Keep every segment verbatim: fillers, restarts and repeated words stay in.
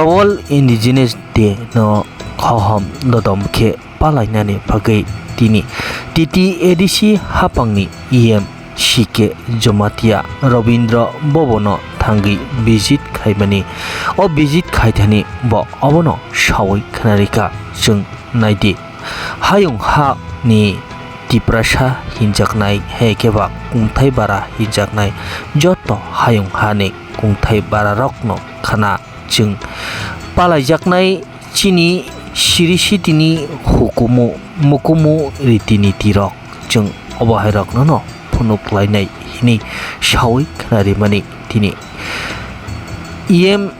World Indigenous Day no hohom dodom khe palainani bagwi tini T T A D C hapangni E M C K Jomatia Robindra Bhavan no thangwi visit khaimani. O visit khaithani bo obono sawi khwnarikha. Chwng naidi. Hayung ha ni Tiprasa hinjaknai, hai khe ba kungthai bara hinjaknai joto hayung ha ni kungthai bara rok no khna chwng palaijaknai chini siri siti ni hukumu mukumu riti niti rok chwng obo hai rok no no phunuk lainai hini sawi khna rimani tini E M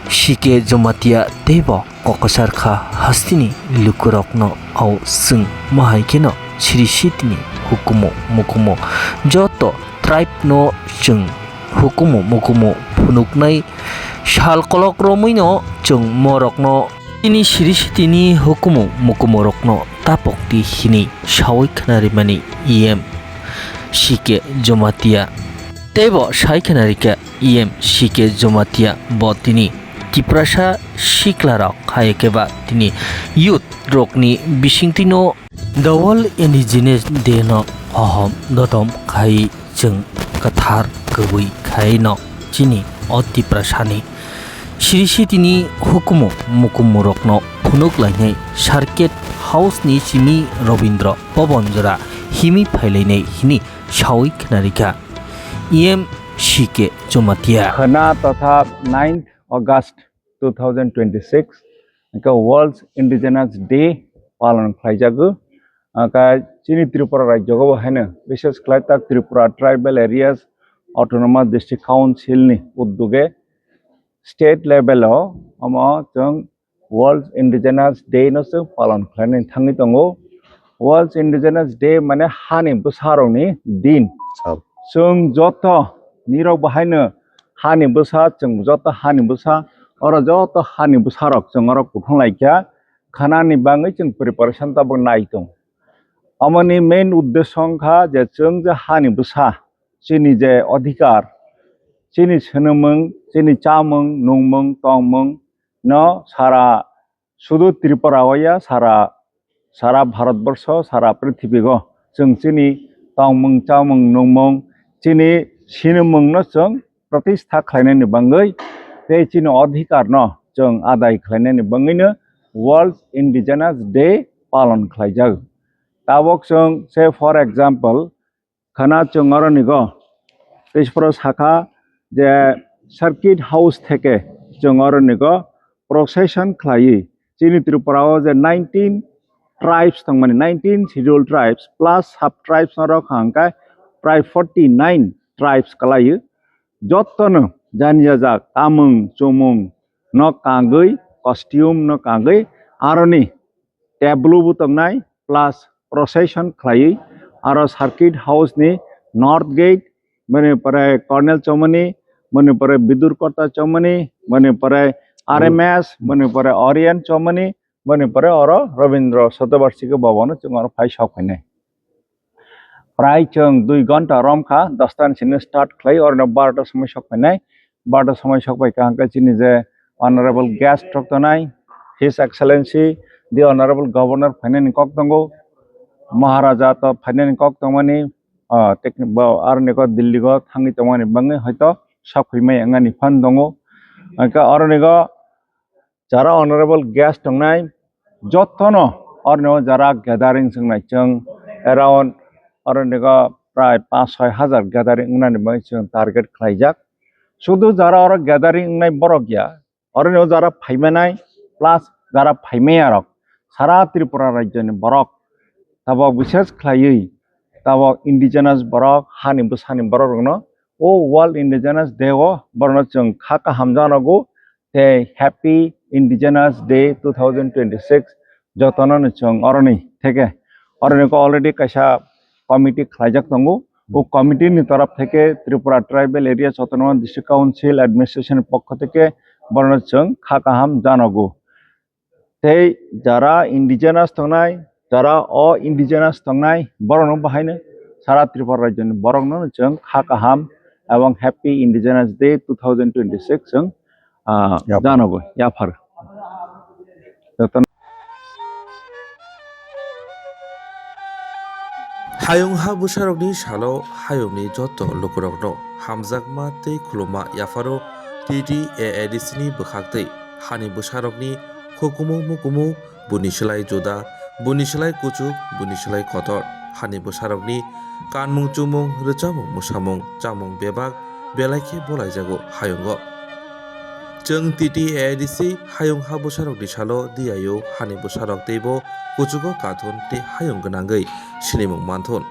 C K Jomatia teibo kokosar kha hasteni lukurokno au chwng mohai kheno siri sitini hukumu mukumu joto tribe no chwng hukumu mukumu phunuknai sal kolok romwino chwng morokno tini siri sitini hukumu mukumu rokno tapok di hini sawi khna rimani E M C K Jomatia teibo sai khna rikha. E M C K Jomatia bo tini Tiprasa siklarok hai khe ba tini youth rokni bisingtwino The World Indigenous Day no hohom dodom khai chwng kwthar kwbwi khai no chini o Tiprasani siri sitini hukumu mukumu rokno phunuk lainai Circuit House ni simi Robindra Bhavan jora himi phailainai hini sawi khna rikha. E M C K Jomatia. Khana totha ninth August two thousand twenty-six hwnkhe World Indigenous Day palon khlaijago. Hwnkhe chini Tripura rajyogo bo haino, bishes khlai tak Tripura Tribal Areas Autonomous District Council ni uddoge state level o omo chwng World Indigenous Day no chwng palon khlainani thangwi tongo. World Indigenous Day mane hani bwsarokni din. Sal. Chwng joto nirok bo haino hani bwsa, chwng joto hani bwsa, oro joto hani bwsarok chwng oro kuthung laikha, khanani bangwi chwng preparation tabuk nai tongo. Omoni main uddesyo wngkha je chwng je hani bwsa, chini je odhikar, chini swnamung, chini chamung, nungmung, tongmung no sara sudu Tripura o ya, sara, sara Bharat borsho, sara prithibigo chwng chini tongmung, chamung, nungmung, chini sinimung no chwng pratistha khlainani bangwi tei chini odhikar no chwng adai khlainani bangwino World Indigenous Day palon khlaijago. Tabok chwng, say for example, khana chwng oronigo tei phoro sakha je Circuit House theke chwng oronigo procession khlaiwi chini Tripura o je nineteen tribes tongmani, nineteen scheduled tribes plus sub tribes norok hwnkhe prai forty nine tribes kwlaiwi, jotono jani jajak tamung chumung no kangwi, costume no kangwi, aroni tableau bo tongnai, plus procession khlaiwi, aro Circuit House ni North Gate, mani pore Colonel Chomani, mani pore Bidur Kota Chomani, mani pore R M S, mani pore Orient Chomani, mani pore oro Rabindra Shatabarshiki Bhavan o chwng oro phai sok phainai. Prai chwng dui ghonta rom kha, dosta ni simi start khlai, oroni barota somoi sok phainai. Barota somoi sok pai kaham khe chini je Honorable Guest rok tongnai, His Excellency the Honorable Governor phainani kok tongo, Maharaja to phainani kok tongmani, ah, techni-, bo aroni go Delhi go thangwi tongmani bangwi hoito sok phaimai wngani phan tongo. Hwnkhe oroni go jara honorable guest tongnai, jotono oroni o jara gathering chwngnai chwng around oroni go prai panch soi hajar gathering wngnani bagwi chwng target khlaijak. Sudu jara oro gathering wngnai borok ya, oroni o jara phaimanai plus jara phaimaya rok sara Tripura rajyoni borok, tabok bishes khlaiwi tabok indigenous borok, hani bwsani borok rokno o World Indigenous Day o borokno chwng kha kaham janogo. Tei Happy Indigenous Day two thousand twenty-six jotono ni chwng oroni theke oroni ko already kaisa committee khlaijak tongo. O committee ni torof theke Tripura Tribal Areas Autonomous District Council Administration pokho theke borokno chwng kha kaham janogo. Tei jara indigenous tongnai, jara o indigenous tongnai, borokno bahaino sara Tripura rajyoni borokno chwng kha kaham ebong Happy Indigenous Day two thousand twenty-six chwng ah, Yaphar. Janogo, yaphar. Joto Hayung ha bwsarokni salo hayungni joto lukurokno hamjakma tei khulumma yapharo T T A A D C ni bwkhaktwi hani bwsarokni hukumu mukumu buni slai juda, buni slai kuchuk, buni slai kotor. Hani bwsarokni kanmung chumung, rwchapmung mwsamung, chamung bebak belai khe bolaijago hayungo. Chwng T T A A D C hayung ha bwsarokni salo diyayo hani bwsarok teibo kuchugo kathun tei hayung gwnangwi sinimung manthun.